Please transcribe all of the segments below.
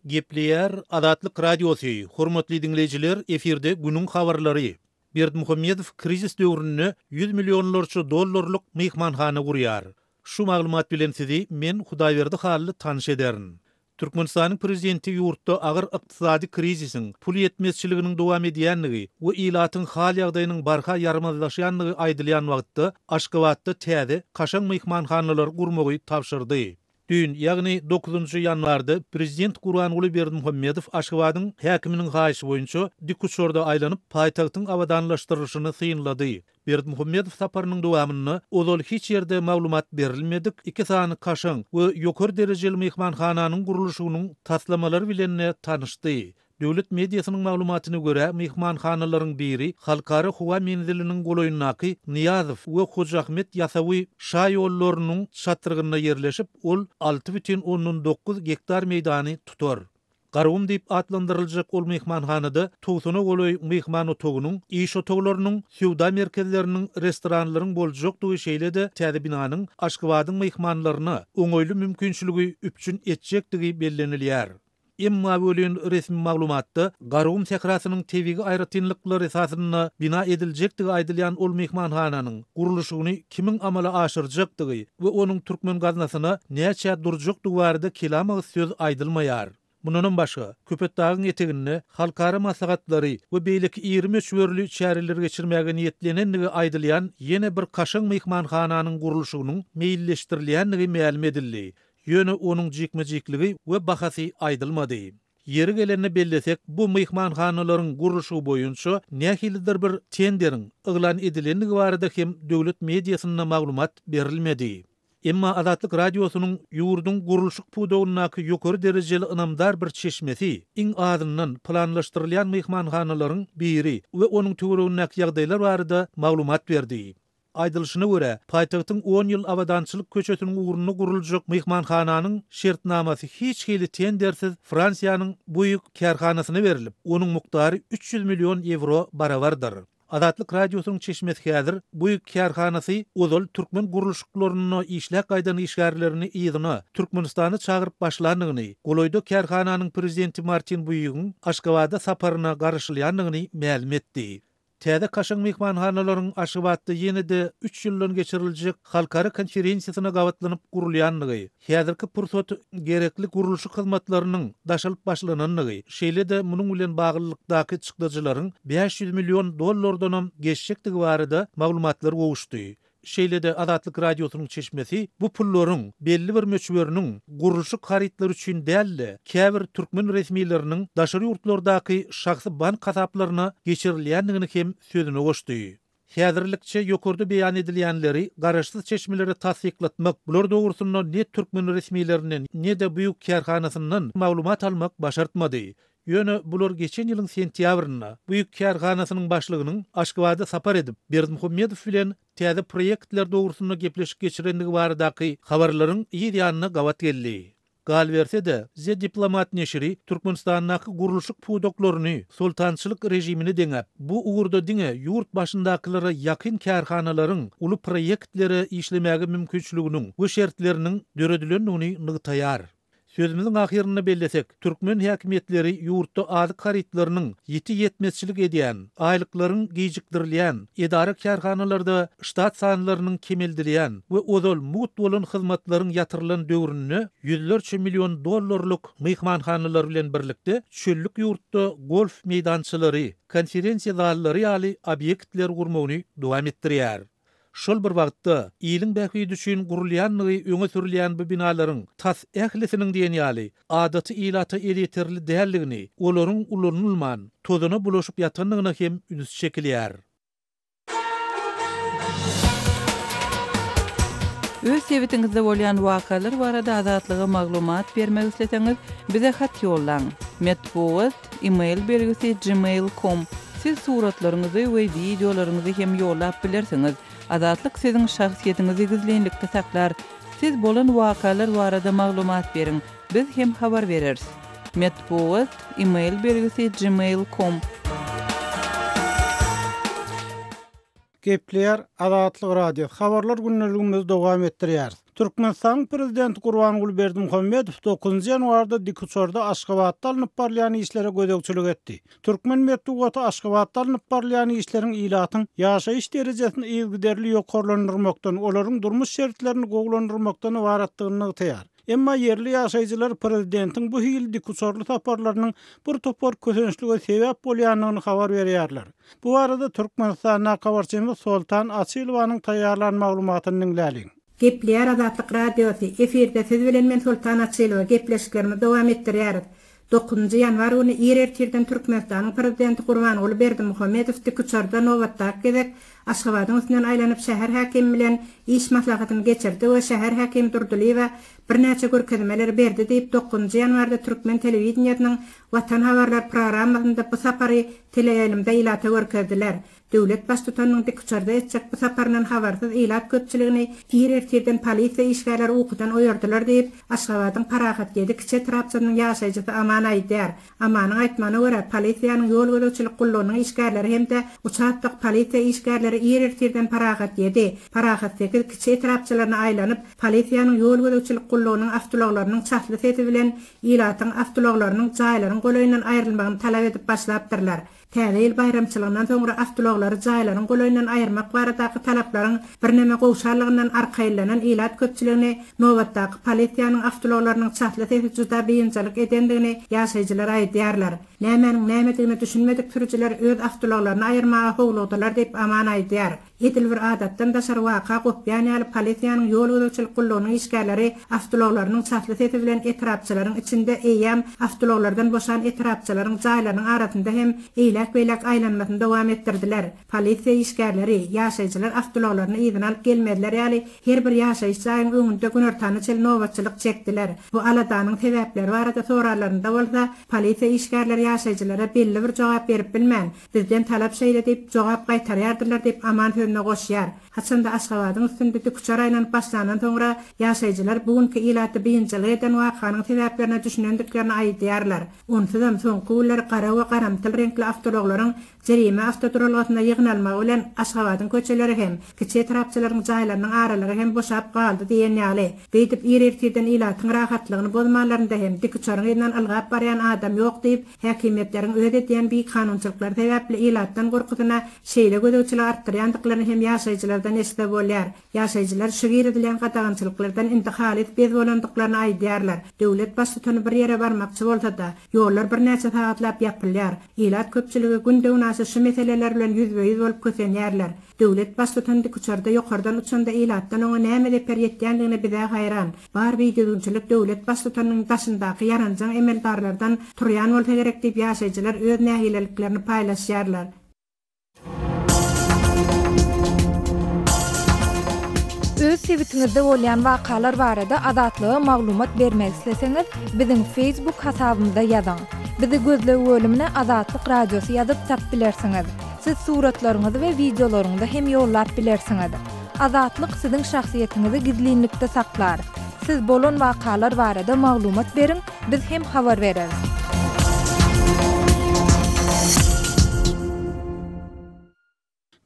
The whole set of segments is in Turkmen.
Gepleýär Azatlyk Radiosy, Hormatly diňleýjiler, efirde günüň habarlary. Berdimuhamedow krizis döwründe ýüz millionlarça dollarlyk myhmanhana gurýar. Şu maglumat bilen sizi men Hudaýberdi Hally tanyş ederin. Türkmenistanyň prezidenti ýurtda agyr ykdysady krizisiň, pul ýetmezçiliginiň dowam edýändigi we ilatyň hal-ýagdaýynyň barha ýaramazlaşýandygy aýdylýan wagtda Aşgabatda täze, kaşaň myhmanhanalary gurmagy tabşyrdy. Düýn, ýagny dokuzynjy ýanwarda prezident Gurbanguly Berdimuhamedow Aşgabadyň häkiminiň haýyşy boýunça dikuçarda aýlanyp, paýtagtyň abadanlaşdyrylyşyny synlady. Berdimuhamedow saparynyň dowamynda ozal hiç ýerde maglumat berilmedik iki sany kaşaň we ýokary derejeli myhmanhananyň gurluşygynyň taslamalary bilen-de tanyşdy. Döwlet mediasynyň maglumatyna görä, myhmanhanalaryň biri Halkara howa menziliniň golaýyndaky Nyýazow we Hoja Ahmet Ýasawy şaýollarynyň çatrygynda ýerleşip, ol 6,9 gektar meýdany tutar. Garagum diýip atlandyryljak ol myhmanhanada togsana golaý myhman otagynyň, iş otaglarynyň, söwda merkezleriniň, restoranlaryň boljakdygy şeýle-de täze binanyň Aşgabadyň myhmanlaryna oňaýly mümkinçiligi üpjün etjekdigi bellenilýär. Emma welin resmi maglumatda Garagum sährasynyň tebigy aýratynlyklary esasynda bina ediljekdigi aýdylýan ol myhmanhananyň gurluşygyny kimiň amala aşyrjakdygy we onuň türkmen gaznasyna näçä durjakdygy barada kelam agyz söz aýdylmaýar. Mundanam başga, Köpetdagyň eteginde halkara maslahatlary we beýleki iri möçberli çäreleri geçirmäge niýetlenendigi aýdylýan ýene bir kaşaň myhmanhananyň gurluşygynyň meýilleşdirilýändigi mälim edildi. Ýöne onuň jikme-jikligi we bahasy aýdylmady. Ýeri gelende bellesek, bu myhmanhanalaryň gurluşygy boýunça nähilidir bir tenderiň yglan edilendigi barada hem döwlet mediasynda maglumat berilmedi. Emma Azatlyk Radiosynyň ýurduň gurluşyk pudagyndaky ýokary derejeli ynamdar bir çeşmesi iň azyndan planlaşdyrylýan myhmanhanalaryň biri we onuň töweregindäki ýagdaýlar barada maglumat berdi. Aýdylyşyna görä, paýtagtyň On ýyl abadançylyk köçesiniň ugrunda guruljak myhmanhananyň şertnamasy hiç hili tendersiz Fransiýanyň Bouygues kärhanasyna berlip, onuň mukdary 300 million ýewro barabardyr. Azatlyk Radiosynyň çeşmesi häzir Bouygues kärhanasy ozal türkmen gurluşyklarynda işläp gaýdan işgärlerini yzyna, Türkmenistana çagyryp başlandygyny, golaýda kärhananyň prezidenti Martin Buýugyň Aşgabada saparyna garaşylýandygyny mälim etdi. Täze kaşaň myhmanhanalaryň Aşgabatda ýene-de üç ýyldan geçiriljek halkara konferensiýasyna gabatlanyp gurulýandygy, häzirki pursat gerekli gurluşyk hyzmatlarynyň daşalyp başlanandygy, şeýle-de munuň bilen baglylykdaky çykdajylaryň 500 million dollardanam geçjekdigi barada maglumatlar gowuşdy. Şeýle-de Azatlyk Radiosynyň çeşmesi bu pullaryň belli bir möçberiniň gurluşyk harytlary üçin däl-de, käbir türkmen resmileriniň daşary ýurtlardaky şahsy bank hasaplaryna geçirilýändigini hem sözüne goşdy. Häzirlikçe ýokarda beýan edilýänleri garaşsyz çeşmelere tassyklatmak, bular dogrusynda ne türkmen resmilerinden, ne-de Buig kärhanasyndan maglumat almak başartmady. Ýöne bular geçen ýylyň sentýabrynda Buig kärhanasynyň başlygynyň Aşgabada sapar edip, Berdimuhamedow bilen täze proýektler dogrusynda gepleşik geçirendigi baradaky habarlaryň yz ýanyna gabat geldi. Galyberse-de, The Diplomat neşiri Türkmenistandaky gurluşyk pudaklaryny soltançylyk režimine deňäp, bu ugurda diňe ýurt başyndakylara ýakyn kärhanalaryň uly proýektlere işlemäge mümkinçiliginiň we şertleriniň döredilendigini nygtaýar. Sözümiziň ahyrynda bellesek, türkmen häkimiýetleri ýurtda azyk harytlarynyň ýiti ýetmezçilik edýän, aýlyklaryň gijikdirilýän, edara-kärhanalarda ştat sanlarynyň kemeldilýän we ozal mugt bolan hyzmatlaryň ýatyrylan döwründe ýüzlerçe million dollarlyk myhmanhanalar bilen birlikde çöllük ýurtda golf meýdançalary, konferensiýa zallary ýaly obýektleri gurmagyny dowam etdirýär. Şol bir wagtda, iliň bähbidi üçin gurulýandygy öňe sürülýän bu binalaryň tas ählisiniň diýen ýaly adaty ilata elýeterli däldigini, olaryň ulanylman, tozana bulaşyp ýatandygyna hem üns çekilýär. Öz sebitiňizde bolýan wakalar barada Azatlyga maglumat bermek isleseňiz, bize hat ýollaň. Metbugat, e-mail belgisi gmail com. Siz suratlaryňyzy we wideolaryňyzy hem ýollap bilersiňiz. Azatlyk siziň şahsyýetiňizi gizlinlikde saklar. Siz bolan wakalar barada maglumat beriň, biz hem habar bereris. Metbugat, e-mail belgisi gmail com. Gepleýär Azatlyk Radiosy, Habarlar gündeligimizi dowam etdirýäris. Türkmenistanyň Prezidenti Gurbanguly Berdimuhamedow dokuzynjy ýanwarda dikuçarda Aşgabatda alnyp barylýan işlere gözegçilik etdi. Türkmen metbugaty Aşgabatda alnyp barylýan işleriň ilatyň ýaşaýyş derejesini yzygiderli ýokarlandyrmakdan, olaryň durmuş şertlerini gowulandyrmakdan ybaratdygyny nygtaýar. Emma ýerli ýaşaýjylar prezidentiň bu hili dikuçarly saparlarynyň bir topar kösençlige sebäp bolýandygyny habar berýärler. Bu barada Türkmenistandaky habarçymyz Soltan Açylowanyň taýýarlan maglumatyny diňläliň. Gepleýär Azatlyk Radiosy, Efirde siz bilen men Soltan Açylowa, gepleşiklerimizi dowam etdirýäris. Dokuzynjy ýanwar güni ir ertirden Türkmenistanyň Prezidenti Gurbanguly Berdimuhamedow dikuçarda nobatdaky gezek Aşgabadyň üstünden aýlanyp şäher häkimi bilen iş maslahatyny geçirdi we şäher häkimi Durdylyýewe birnäçe görkezmeleri berdi diýip dokuzynjy ýanwarda türkmen telewideniýesiniň Watan habarlar programmasynda bu sapary teleýaýlymda ilata görkezdiler. Döwlet Baştutanynyň dikuçarda etjek bu saparyndan habarsyz ilat köpçüligini ir ertirden polisiýa işgärleri ukudan oýardylar diýip, Aşgabadyň Parahat ýedi kiçi etrapçasynyň ýaşaýjysy Aman aýdýar. Amanyň aýtmagyna görä, polisiýanyň ýol gözegçilik gullugynyň işgärleri hem-de uçastok polisiýa işgärleri ir ertirden Parahat ýedi, Parahat sekiz kiçi etrapçalaryna aýlanyp, polisiýanyň ýol gözegçilik gullugynyň awtoulaglarynyň çasly sesi bilen ilatyň awtoulaglarynyň jaýlaryň golaýyndan aýrylmagyny talap edip başlapdyrlar. Täze ýyl baýramçylygyndan soňra awtoulaglary jaýlaryň golaýyndan aýyrmak baradaky talaplaryň birneme gowşanlygyndan arkaýynlanan ilat köpçüligini nobatdaky polisiýanyň awtoulaglarynyň çasly sesi juda biynjalyk edendigini ýaşaýjylar aýdýarlar. Nämäniň nämedigine düşünmedik sürüjiler öz awtoulaglaryny aýyrmaga howlugdylar diýip Aman aýdýar. Edil bir adatdan daşary waka gopýan ýaly polisiýanyň ýol gözegçilik gullugynyň işgärleri awtoulaglarynyň çasly sesi bilen etrapçalaryň içinde eýýäm awtoulaglardan boşan etrapçalaryň jaýlarynyň arasynda hem eýläk-beýläk aýlanmasyny dowam etdirdiler. Polisiýa işgärleri, ýaşaýjylar awtoulaglaryny yzyna alyp gelmezler ýaly her bir ýaşaýyş jaýyň öňünde günortana çenli nobatçylyk çekdiler. Bu aladanyň sebäpleri barada soranlarynda bolsa, polisiýa işgärleri ýaşaýjylara belli bir jogap berip bilmän, Bizden talap şeýle diýip, jogap gaýtarýardylar diýip, Aman sözüne goşýar. Haçanda Aşgabadyň üstünde dikuçar aýlanyp başlandan soňra, ýaşaýjylar bu günki ilaty biynjalyk eden wakanyň sebäplerine düşünendiklerini aýdýarlar. Onsuzam, soňky günler gara we garamtyl reňkli awtoulaglaryň jerime awtoduralgasynda ýygnalmagy bilen Aşgabadyň köçeleri hem, kiçi etrapçalaryň jaýlarynyň aralygy hem boşap galdy diýen ýaly. Beýdip ir ertirden ilatyň rahatlygyny bozmanlarynda hem dikuçaryň yzyndan ylgap barýan adam ýok diýip, Häkimiýetleriň öz edýän bikanunçylyklary sebäpli ilatdan gorkusyna şeýle gözegçiligi artdyrýandyklaryny hem ýaşaýjylardan eşitse bolýar. Ýaşaýjylar şu girizilýän gadagançylyklardan indi halys bez bolandyklaryny aýdýarlar. Döwlet baştutany bir ýere barmakçy bolsa-da, ýollar birnäçe sagatlap ýapylýar. Ilat köpçüligi günde-günaşa şu meseleler bilen ýüzbe-ýüz bolup kösenýärler. Döwlet baştutany dikuçarda ýokardan uçanda ilatdan oňa näme zeper ýetýändigine bizä haýran. Bar bidüzgünçilik döwlet baştutanynyň daşyndaky ýaranjaň emeldarlardan turýan bolsa gerek diýip ýaşaýjylar öz nägileliklerini paýlaşýarlar. Öz sebitiňizde bolýan wakalar barada Azatlyga maglumat bermek isleseňiz, biziň Facebook hasabymyza ýazyň. Bizi gözleg bölümine Azatlyk Radiosy ýazyp tap bilersiňiz. Siz suratlaryňyzy we wideolaryňyzy hem ýollap bilersiňiz. Azatlyk siziň şahsyýetiňizi gizlinlikde saklar. Siz bolan wakalar barada maglumat beriň, biz hem habar bereris.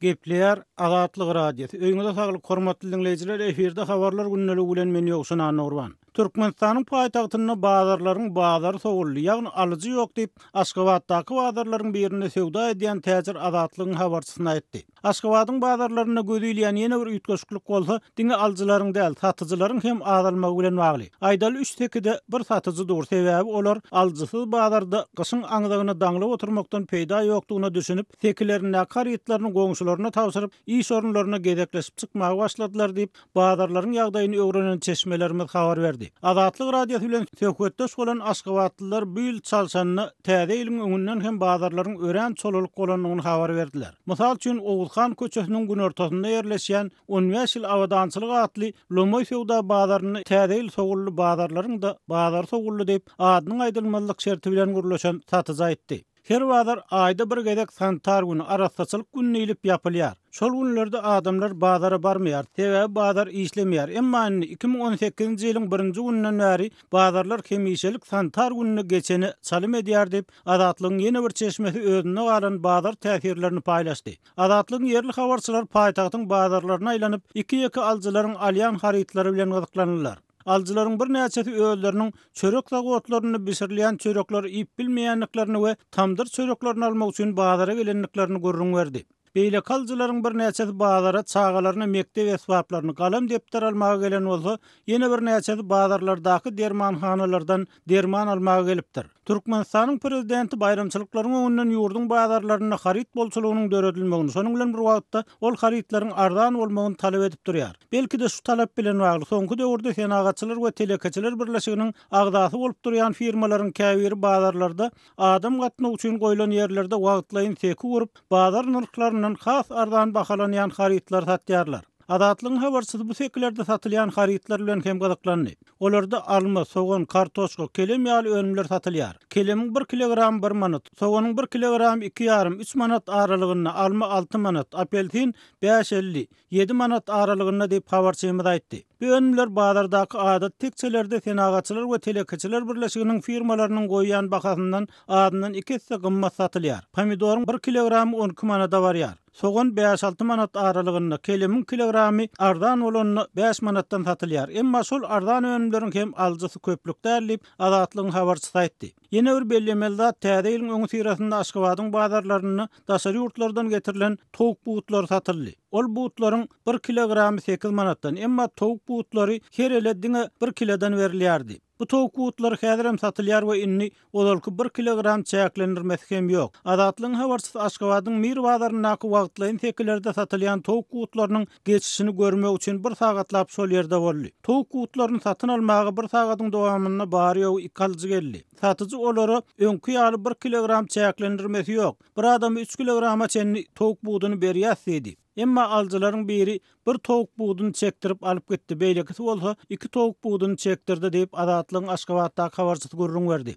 Gepleýär Azatlyk Radiosy. Öýüňize saglyk hormatly diňleýjiler efirde habarlar gündeligi bilen men Ýowşan Annagurban. Türkmenistanyň paýtagtynda bazarlaryň bazary sowuldy, ýagny alyjy ýok diýip, Aşgabatdaky bazarlaryň birinde söwda edýän täjir Azatlygyň habarçysyna aýtdy. Aşgabadyň bazarlarynda göz ilýän ýene bir üýtgeşiklik bolsa, diňe alyjylaryň däl, satyjylaryň hem azalmagy bilen bagly. Aýdaly üç sekide bir satyjy dur, sebäbi olar alyjysyz bazarda gyşyň aňzagyna daňlyp oturmakdan peýda ýokdugyna düşünip, sekilerindäki harytlaryny goňşularyna tabşyryp, iş orunlaryna gezekleşip çykmaga başladylar diýip, bazarlaryň ýagdaýyny öwrenen çeşmelerimiz habar berdi. Azatlyk Radiosy bilen söhbetdeş bolan aşgabatlylar bu ýyl çalşanda Täze ýylyň öňünden hem bazarlaryň örän çolalyk bolandygyny habar berdiler. Mysal üçin, Oguzhan köçesiniň günortasynda ýerleşýän 15 ýyl abadançylyk atly lomaý söwda bazarynda Täze ýyl sowuldy, bazarlaryň-da bazary sowuldy diýip, adynyň aýdylmazlyk şerti bilen gürleşen satyjy aýtdy. Her bazar aýda bir gezek sanitar güni, arassaçylyk güni diýlip ýapylýar. Şol günlerde adamlar bazara barmaýar, sebäbi bazar işlemeýär. Emma indi 2018-nji ýylyň birinji gününden bäri bazarlar hemişelik sanitar gününe geçene çalym edýär diýip, Azatlygyň ýene bir çeşmesi özünde galan bazar täsirlerini paýlaşdy. Azatlygyň ýerli habarçylary paýtagtyň bazarlaryna aýlanyp, iki-ýeke alyjylaryň alýan harytlary bilen gyzyklandylar. Alyjylaryň birnäçesi özleriniň çörek zawodlarynda bişirilýän çörekleri iýip bilmeýändiklerini we tamdyr çöreklerini almak üçin bazara gelendiklerini gürrüň berdi. Beýleki alyjylaryň birnäçesi bazara çagalaryna mekdep esbaplaryny, galam-depder almaga gelen bolsa, ýene birnäçesi bazarlardaky dermanhanalardan derman almaga gelipdir. Türkmenistanyň prezidenti baýramçylyklaryň öňünden ýurduň bazarlarynda haryt bolçulygynyň döredilmegini, şonuň bilen bir wagtda, ol harytlaryň arzan bolmagyny talap edip durýar. Belki-de, şu talap bilen bagly, soňky döwürde Senagatçylar we telekeçiler birleşiginiň agzasy bolup durýan firmalaryň käbiri bazarlarda adam gatnawy üçin goýlan ýerlerde wagtlaýyn seki gurup, bazar nyrhlaryndan has arzan bahalanýan harytlary satýarlar. Azatlygyň habarçysy bu sekilerde satylýan harytlar bilen hem gyzyklandy. Olarda alma, sogan, kartoşka, kelem ýaly önümler satylýar. Kelemiň bir kilogramy bir manat, soganyň bir kilogramy iki ýarym, üç manat aralygynda, alma alty manat, apelsin bäş elli, ýedi manat aralygynda diýip, habarçymyz aýtdy. Bu önümler bazardaky adaty tekjelerde Senagatçylar we telekeçiler birleşiginiň firmalarynyň goýýan bahasyndan azyndan iki esse gymmat satylýar. Pomidoryň bir kilogramy 12 manada barýar. Sogan bäş-alty manat aralygynda, kelemiň kilogramy arzan bolanda bäş manatdan satylýar. Emma şol arzan önümleriň hem alyjysy köplük däl diýip, Azatlygyň habarçysy aýtdy. Ýene bir bellemeli zat, Täze ýylyň öňüsyrasynda Aşgabadyň bazarlarynda daşary ýurtlardan getirilen towuk butlary satyldy. Ol butlaryň bir kilogramy sekiz manatdan, emma towuk butlary her ele diňe bir kilodan berilýärdi. Bu towuk butlary häzirem satylýar we indi ozalky bir kilogram çäklendirmesi hem ýok. Azatlygyň habarçysy Aşgabadyň Mir bazaryndaky wagtlaýyn sekilerde satylýan towuk butlarynyň geçişini görmek üçin bir sagatlap şol ýerde boldy. Towuk butlaryny satyn almaga bir sagadyň dowamynda bary-ýogy iki alyjy geldi. Satyjy olara öňki ýaly bir kilogram çäklendirmesi ýok, bir adama üç kilograma çenli towuk buduny berýäs diýdi. Emma alyjylaryň biri bir towuk buduny çekdirip alyp gitdi, beýlekisi bolsa iki towuk buduny çekdirdi diýip, Azatlygyň Aşgabatdaky habarçysy gürrüň berdi.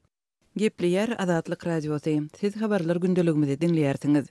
Gepleýär Azatlyk Radiosy. Siz habarlar gündeligimizi diňleýärsiňiz.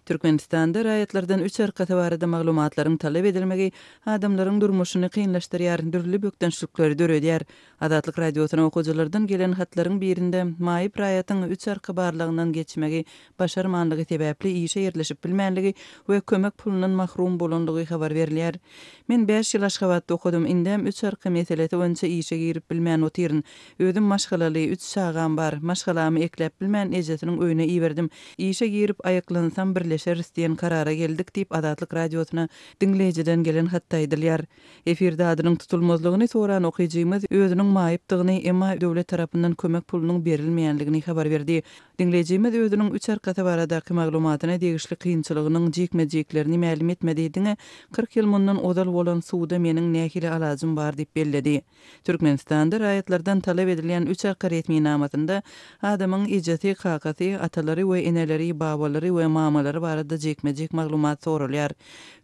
Türkmenistanda raýatlardan üç arkasy barada maglumatlaryň talap edilmegi adamlaryň durmuşyny kynlaşdyrýar, dürli bökdençlikleri döredýär. Azatlyk Radiosyna okyjylardan gelen hatlaryň birinde maýyp raýatyň üç arka barlagyndan geçmegi başarmanlygy sebäpli işe ýerleşip bilmänligi we kömek pulundan mahrum bolanlygy habar berilýär. Men bäş ýyl Aşgabatda okadym, indem üç arka meselesi boýunça işe girip bilmän otyryn. Özüm maşgalaly, üç çagam bar. Maşgalamy ekläp bilmän ejesiniň öýüne iberdim. Işe girip aýyklansam birleşeris diýen karara geldik diýip, Azatlyk Radiosyna diňleýjiden gelen hatda aýdylýar. Efirde adynyň tutulmazlygyny soran okyjymyz özüniň maýypdygyny, emma döwlet tarapyndan kömek pulunyň berilmeýänligini habar berdi. Diňleýjimiz özüniň üç arkasy baradaky maglumatyna degişli kynçylygynyň jikme-jiklerini mälim etmedi, diňe 40 ýyl mundan ozal bolan suda meniň nähili alajym bar diýip belledi. Türkmenistanda raýatlardan talap edilýän üç arka resminamasynda adamyň ejesi, kakasy, atalary we eneleri, babalary we mamalary barada jikme-jik maglumat soralýar.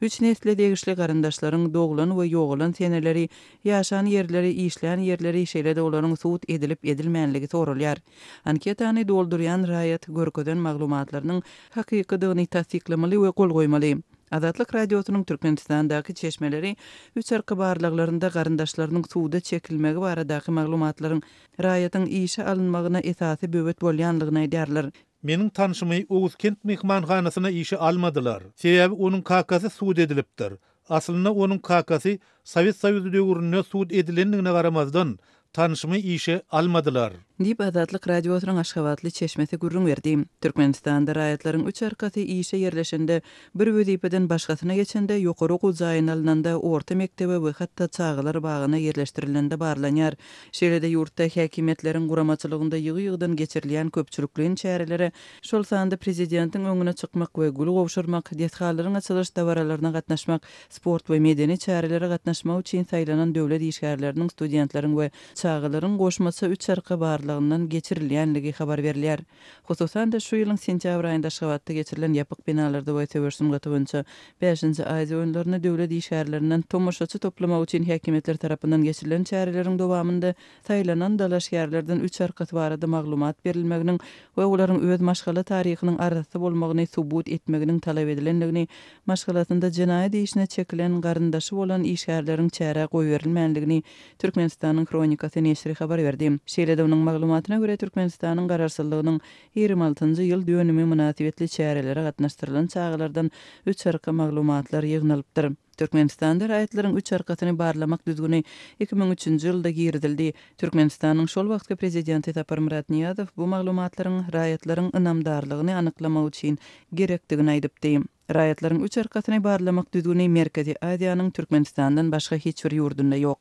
Üç nesle degişli garyndaşlaryň doglan we ýogalan seneleri, ýaşan ýerleri, işlän ýerleri, şeýle-de olaryň sud edilip-edilmänligi soralýar. Anketany doldurýan raýat görkezen maglumatlarynyň hakykydygyny tassyklamaly we gol goýmaly. Azatlyk Radiosynyň Türkmenistandaky çeşmeleri üç arka barlaglarynda garyndaşlarynyň suda çekilmegi baradaky maglumatlaryň raýatyň işe alynmagyna esasy böwet bolýanlygyny aýdýarlar. Meniň tanşymy Oguzkent myhmanhanasyna işe almadylar. Sebäbi onuň kakasy sud edilipdir. Aslynda onuň kakasy Sowet Soýuzy döwründe sud edilendigine garamazdan, tanşymy işe almadylar. Diýip, Azatlyk Radiosynyň aşgabatly çeşmesi gürrüň berdi. Türkmenistanda raýatlaryň üç arkasy işe ýerleşende, bir wezipeden başgasyna geçende, ýokary okuw jaýyna alnanda, orta mekdebe we hatda çagalar bagyna ýerleşdirilende barlanýar. Şeýle-de ýurtda häkimiýetleriň guramaçylygynda ýygy-ýygydan geçirilýän köpçülikleýin çärelere, şol sanda prezidentiň öňüne çykmak we gül gowşurmak, desgalaryň açylyş dabaralaryna gatnaşmak, sport we medeni çärelere gatnaşmak üçin saýlanan döwlet işgärleriniň, studentleriň we. çagalaryň goşmaça üç arka barlagyndan geçirilýänligi habar berilýär. Hususan-da, şu ýylyň sentýabr aýynda Aşgabatda geçirilen ýapyk binalarda we söweş sungaty boýunça Bäşinji Aziýa oýunlarynda döwlet işgärlerinden tomaşaçy toplamak üçin häkimiýetler tarapyndan geçirilen çäreleriň dowamynda saýlanan dalaşgärlerden üç arkasy barada maglumat berilmeginiň we olaryň öz maşgala taryhynyň arassa bolmagyny subut etmeginiň talap edilendigini, maşgalasynda jenaýat işine çekilen garyndaşy bolan işgärleriň çärä goýberilmändigini Türkmenistanyň Hronikasy neşiri habar berdi. Şeýle-de onuň maglumatyna görä, Türkmenistanyň Garaşsyzlygynyň 26-njy ýyl dönümi mynasybetli çärelere gatnaşdyrylan çagalardan üç arka maglumatlar ýygnalypdyr. Türkmenistanda raýatlaryň üç arkasyny barlamak düzgüni 2003-nji ýylda girizildi. Türkmenistanyň şol wagtky prezidenti Saparmyrat Nyýazow bu maglumatlaryň raýatlaryň ynamdarlygyny anyklamak üçin gerekdigini aýdypdy. Raýatlaryň üç arkasyny barlamak düzgüni Merkezi Aziýanyň Türkmenistandan başga hiç bir ýurdunda ýok.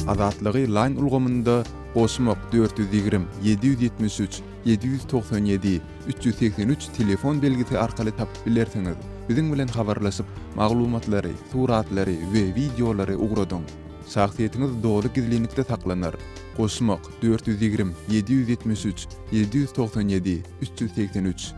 Azatlygy Line ulgamynda goşmak 420 773 797 383 telefon belgisi arkaly tapyp bilersiňiz. Biziň bilen habarlaşyp, maglumatlary, suratlary we wideolary ugradyň. Şahsyýetiňiz doly gizlinlikde saklanar. Goşmak 420 773 797 383.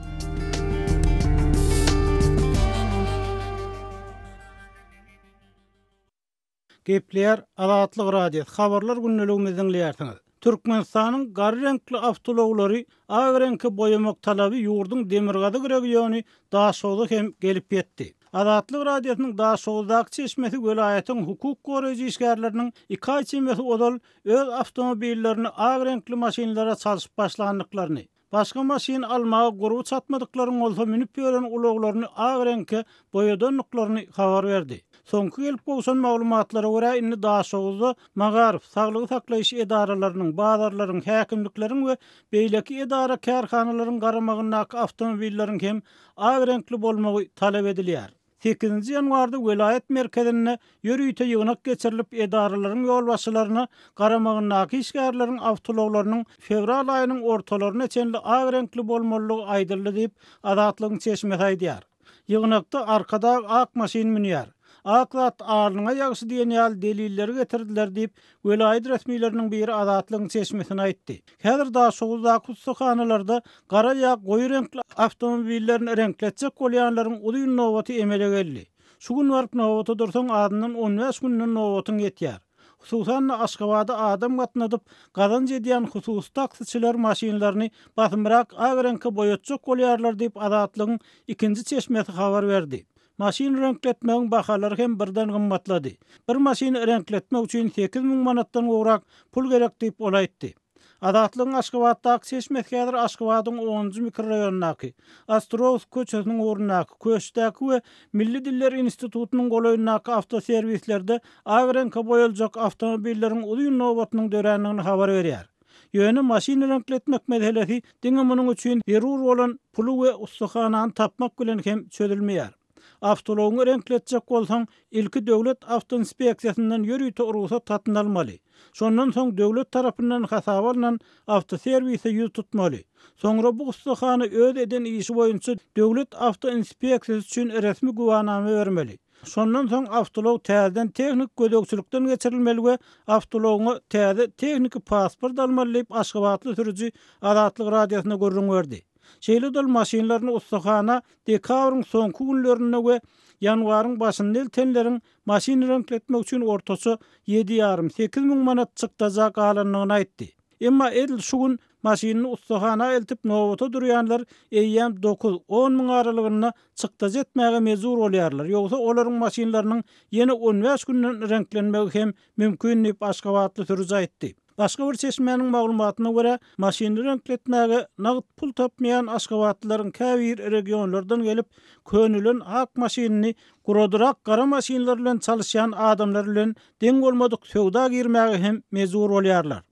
Gepleýär Azatlyk Radiosy, Habarlar gündeligimizi diňleýärsiňiz. Türkmenistanyň gara reňkli awtoulaglary ak reňke boýamak talaby ýurduň demirgazyk regiony Daşogza hem gelip ýetdi. Azatlyk Radiosynyň Daşoguzdaky çeşmesi welaýatyň hukuk goraýjy işgärleriniň iki aý çemesi ozal öz awtomobillerini ak reňkli maşynlara çalşyp başlandyklaryny, Başga maşyn almaga gurby çatmadyklaryň bolsa münüp ýören ulaglaryny ak reňke boýadandyklaryny habar berdi. Soňky gelip gowşan maglumatlara görä, indi Daşoguzda magaryf, saglygy saklaýyş edaralarynyň, bazarlaryň, häkimlikleriň we beýleki edara-kärhanalaryň garamagyndaky awtomobilleriň hem ak reňkli bolmagy talap edilýär. Sekizinji ýanwarda welaýat merkezinde ýörite ýygnak geçirilip, edaralaryň ýolbaşçylaryna garamagyndaky işgärleriň awtoulaglarynyň fewral aýynyň ortalaryna çenli ak reňkli bolmalydygy aýdyldy diýip, Azatlygyň çeşmesi aýdýar. Ýygnakda Arkadag ak maşyn münýär. Ak zat alnyňa ýagşy diýen ýaly delilleri getirdiler diýip, welaýat resmileriniň biri Azatlygyň çeşmesine aýtdy. Häzir Daşoguzdaky ussahanalarda gara ýa goýy reňkli awtomobillerini reňkletjek bolýanlaryň uzyn nobaty emele geldi. Şu gün baryp nobata dursaň azyndan on bäş günden nobatyň ýetýär. Hususan-da Aşgabada adam gatnadyp, gazanç edýän hususy taksiçiler maşynlaryny basymrak ak reňke boýatjak bolýarlar diýip Azatlygyň ikinji çeşmesi habar berdi. Maşyn reňkletmegiň bahalary hem birden gymmatlady. Bir maşyny reňkletmek üçin 8000 manatdan gowrak pul gerek diýip, ol aýtdy. Azatlygyň Aşgabatdaky çeşmesi häzir Aşgabadyň onunjy mikroraýonyndaky, Ostrowsk köçesiniň ugrundaky, Köşdäki we Milli diller institutynyň golaýyndaky awtoserwislerde ak reňke boýaljak awtomobilleriň uzyn nobatynyň dörändigini habar berýär. Ýöne maşyn reňkletmek meselesi diňe munuň üçin zerur bolan puly we ussahanany tapmak bilen hem çözülmeýär. Awtoulagyňy reňkletjek bolsaň, ilki döwlet awtoinspeksiýasyndan ýörite rugsat satyn almaly. Şondan soň döwlet tarapyndan hasaba alnan awtoserwise ýüz tutmaly. Soňra bu ussahana öz eden işi boýunça döwlet awtoinspeksiýasy üçin resmi güwanama bermeli. Şondan soň awtoulag täzeden tehniki gözegçilikden geçirilmeli we awtoulagyňa täze tehniki pasport almaly diýip, aşgabatly sürüji Azatlyk Radiosyna gürrüň berdi. Şeýle-de ol maşynlaryny ussahana dekabryň soňky günlerinde we ýanwaryň başynda eltenleriň maşyn reňkletmek üçin ortaça ýedi ýarym, sekiz müň manat çykdaja galandygyny aýtdy. Emma edil şu gün maşynyny ussahana eltip nobata durýanlar eýýäm dokuz, on müň aralygynda çykdajy etmäge mejbur bolýarlar, ýogsa olaryň maşynlarynyň ýene on bäş günden reňklenmegi hem mümkin diýip, aşgabatly sürüji aýtdy. Başga bir çeşmäniň maglumatyna görä, maşyny reňkletmäge nagt pul tapmaýan aşgabatlylaryň käbir regionlardan gelip, könelen ak maşynyny guradyrak gara maşynlar bilen çalyşýan adamlar bilen deň bolmadyk söwda girmäge hem mejbur bolýarlar.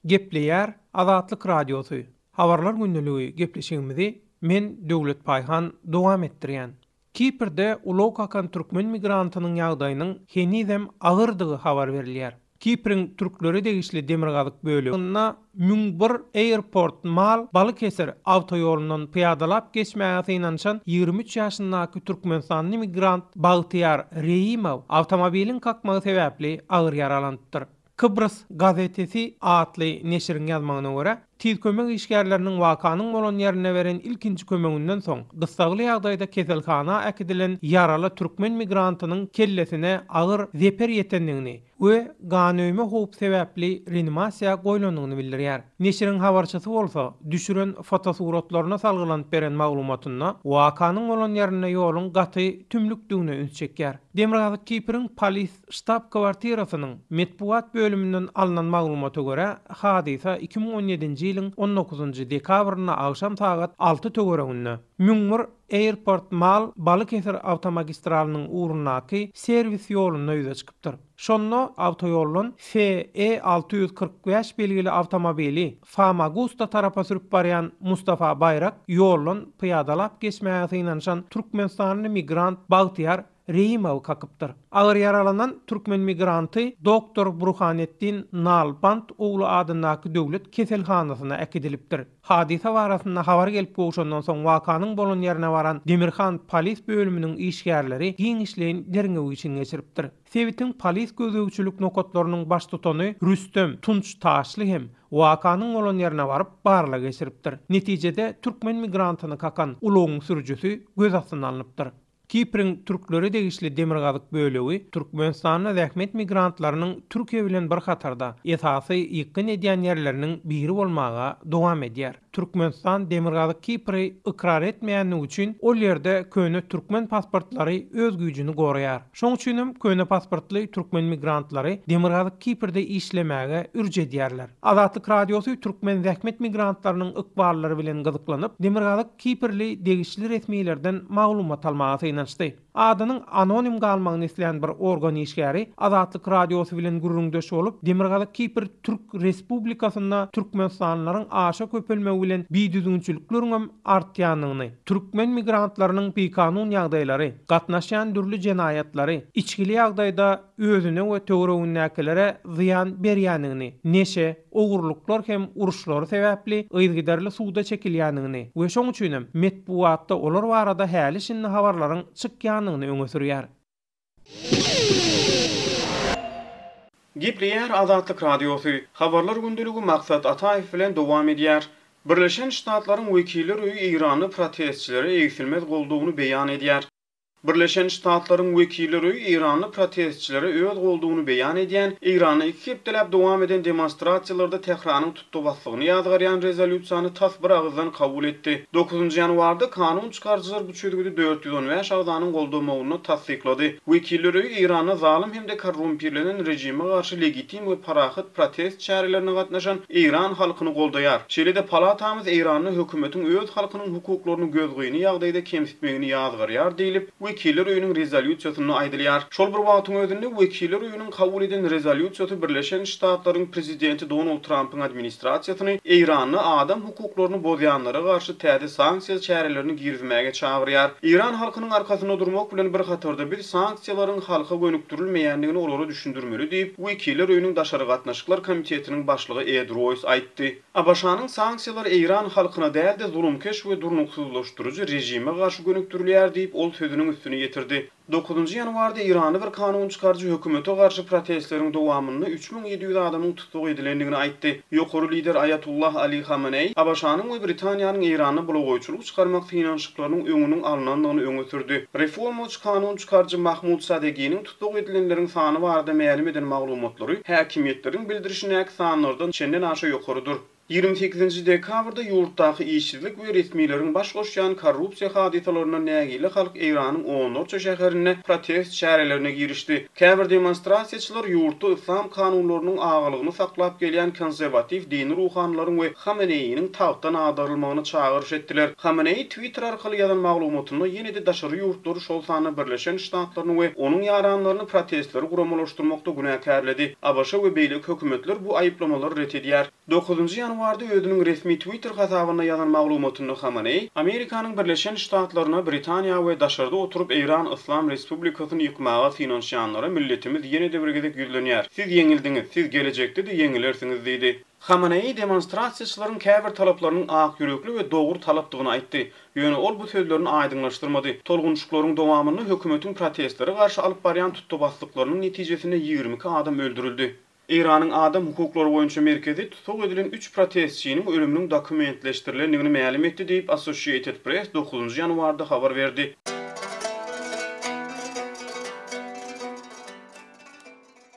Gepleýär Azatlyk Radiosy, Habarlar gündeligi gepleşigimizi men Döwlet Paýhan dowam etdirýän. Kiprde ulag kakan türkmen migrantynyň ýagdaýynyň henizem agyrdygy habar berilýär. Kipriň türklere degişli demirgazyk böleginde 1001 Airport Mall Balykesir awtoýolundan pyýadalap geçmäge synanyşan 23 ýaşyndaky türkmenistanly migrant Bagtyýar Reýimow awtomobiliň kakmagy sebäpli agyr ýaralanypdyr. Kybrys gazetesi atly neşiriň ýazmagyna görä, Tiz kömek işgärleriniň wakanyň bolan ýerinde beren ilkinji kömeginden soň, gyssagly ýagdaýda keselhana äkidilen ýaraly türkmen migrantynyň kellesine agyr zeper ýetendigini we ganöýme howp sebäpli reanimasiýa goýlandygyny bildirýär. Neşiriň habarçysy bolsa, düşüren fotosuratlaryna salgylanyp beren maglumatynda, wakanyň bolan ýerinde ýoluň gaty tümlükdigine üns çekýär. Demirgazyk Kipriň polis Ştab-kwartirasynyň metbugat bölüminden alnan maglumata görä, hadysa 2017-nji ýylyň on dokuzynjy dekabrynda agşam sagat alty töwereginde, 1001 Airport Mall Balykesir awtomagistralynyň ugrundaky serwis ýolunda ýüze çykypdyr. Şonda awtoýoldan FE 645 belgili awtomobili Famagusta tarapa sürüp barýan Mustafa Baýrak ýoldan pyýadalap geçmäge synanyşan türkmenistanly migrant Bagtyýar Reýimowy kakypdyr. Agyr ýaralanan türkmen migranty doktor Burhanetdin Nalbant ogly adyndaky döwlet keselhanasyna äkidilipdir. Hadysa barasynda habar gelip gowşandan soň wakanyň bolan ýerine baran Demirhan polis bölüminiň işgärleri giňişleýin derňew işini geçiripdir. Sebitiň polis gözegçilik nokatlarynyň baştutany Rüstem Tunç Taşly hem wakanyň bolan ýerine baryp barlag geçiripdir. Netijede türkmen migrantyny kakan ulagyň sürüjisi göz astyna alnypdyr. Kipriň türklere degişli demirgazyk bölegi Türkmenistanda zähmet migrantlarynyň Türkiýe bilen bir hatarda esasy ýykgyn edýän ýerleriniň biri bolmaga dowam edýär. Türkmenistan Demirgazyk Kipri ykrar etmeýänligi üçin ol ýerde köne türkmen pasportlary öz güýjüni goraýar. Şoň üçinem köne pasportly türkmen migrantlary Demirgazyk Kiprde işlemäge ürç edýärler. Azatlyk Radiosy türkmen zähmet migrantlarynyň ykballary bilen gyzyklanyp, Demirgazyk Kiprli degişli resmilerden maglumat almaga synanyşdy. Adynyň anonim galmagyny islän bir organ işgäri Azatlyk Radiosy bilen gürrüňdeş bolup, Demirgazyk Kipr Türk Respublikasynda türkmenistanlylaryň aşa köpelmegi bilen bidüzgünçilikleriňem artýandygyny, türkmen migrantlarynyň bikanun ýagdaýlary, gatnaşýan dürli jenaýatlary, içgili ýagdaýda özüne we töweregindäkilere zyýan berýändigini, neşe, ogurlyklar hem uruşlary sebäpli yzygiderli suda çekilýändigini we şoň üçinem metbugatda olar barada häli-şindi habarlaryň çykýandygyny öňe sürýär. Gepleýär Azatlyk Radiosy, Habarlar gündeligi Maksat Ataýew bilen dowam edýär. Birleşen Ştatlaryň Wekiller öýi eýranly protestçilere egsilmez goldawyny beýan edýär. Birleşen Ştatlaryň Wekiller öýi eýranly protestçilere öz goldawyny beýan edýän, Eýranda iki hepdeläp dowam eden demonstrasiýalarda Tähranyň tutlubaslygyny ýazgarýan rezolýusiýany tas bir agyzdan kabul etdi. Dokuzynjy ýanwarda kanun çykaryjylar bu çözgüdi 415 agzanyň goldamagynda tassyklady. Wekiller öýi Eýranda zalym hem-de korrumpirlenen režime garşy legitim we parahat protest çärelerine gatnaşan eýran halkyny goldaýar. Şeýle-de palatamyz Eýranda hökümetiň öz halkynyň hukuklaryny gözgyny ýagdaýda kemsitmegini ýazgarýar diýlip, Wekiller öýüniň rezolýusiýasynda aýdylýar. Şol bir wagtyň özünde, Wekiller öýüniň kabul eden rezolýusiýasy Birleşen Ştatlaryň prezidenti Donald Trampyň administrasiýasyny Eýranda adam hukuklaryny bozýanlara garşy täze sanksiýa çärelerini girizmäge çagyrýar. Eýran halkynyň arkasynda durmak bilen bir hatarda biz sanksiýalaryň halka gönükdirilmeýändigini olara düşündirmeli diýip, Wekiller öýüniň daşary gatnaşyklar komitetiniň başlygy Ed Roýs aýtdy. ABŞ-nyň sanksiýalary eýran halkyna däl-de, zulumkeş we durnuksyzlaşdyryjy režime garşy gönükdirilýär diýip, ol sözüniň üstüni ýetirdi. Dokuzynjy ýanwarda eýranly bir kanun çykaryjy hökümete garşy protestleriň dowamynda 3700 adamyň tussag edilendigini aýtdy. Ýokary lider Aýatullah Ali Hameneý ABŞ-nyň we Britaniýanyň Eýranda bulagaýçylyk çykarmak synanyşyklarynyň öňüniň alnandygyny öňe sürdi. Reformaçy kanun çykaryjy Mahmud Sadeginiň tussag edilenleriň sany barada mälim eden maglumatlary häkimiýetleriň bildirişindäki sanlardan çenden aşa ýokarydyr. 28-nji dekabrda ýurtdaky işsizlik we resmileriň baş goşýan korrupsiýa hadysalaryndan nägile halk Eýranyň onlarça şäherinde protest çärelerine girişdi. Käbir demonstrasiýaçylar ýurtda yslam kanunlarynyň agalygyny saklap gelýän konserwatiw dini ruhanylaryň we Hameneýiniň tagtdan agdarylmagyna çagyryş etdiler. Hameneýi Twitter arkaly ýazan maglumatynda ýene-de daşary ýurtlary, şol sanda Birleşen Ştatlaryny we onuň ýaranlaryny protestleri guramalaşdyrmakda günäkärledi. ABŞ we beýleki hökümetler bu aýyplamalary ret edýär. Dokuzynjy ýanwarda. ýanwarda özüniň resmi Twitter hasabynda ýazan maglumatynda Hamaneý, Amerikanyň Birleşen Ştatlaryna, Britaniýa we daşarda oturyp Eýran Yslam Respublikasyny ýykmaga synanyşýanlara milletimiz ýene-de bir gezek ýüzlenýär. Siz ýeňildiňiz, siz gelejekde-de ýeňilersiňiz diýdi. Hamaneý demonstrasiýaçylaryň käbir talaplarynyň akýürekli we dogry talapdygyny aýtdy. Ýöne ol bu sözlerini aýdyňlaşdyrmady. Tolgunyşyklaryň dowamynda hökümetiň protestlere garşy alyp barýan tutda-baslyklarynyň netijesinde 22 adam öldürildi. Eýranyň Adam hukuklary boýunça merkezi tussag edilen üç protestçiniň ölüminiň dokumentleşdirilendigini mälim etdi diýip, Associated Press dokuzynjy ýanwarda habar berdi.